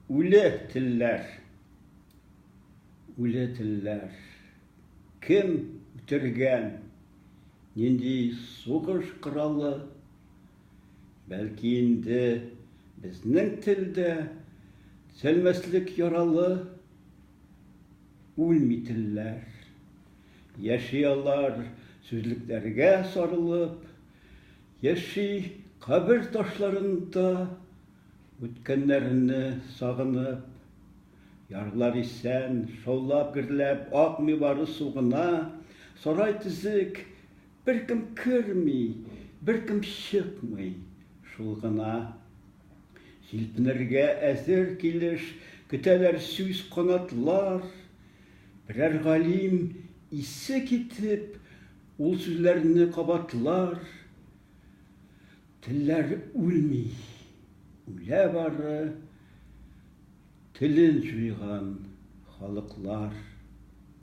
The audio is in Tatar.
Үле телләр. Үле телләр. Кем үтергән? Нинди сугыш коралы? Бәлки инде безнең тел дә төзәлмәслек яралы? Үлми телләр. Яши алар сүзлекләргә сарылып, яши кабер ташларында үткәннәрне сагынып. Ярлар исән, шаулап-гөрләп акмый бары су гына. Сарай төзек, беркем керми, беркем чыкмый, шул гына. Җилпенергә әзер килеш көтәләр сүз канатлар. Берәр галим исе китеп ул сүзләрне кабатлар. Телләр үлми, үлә бары телен җуйган халыклар.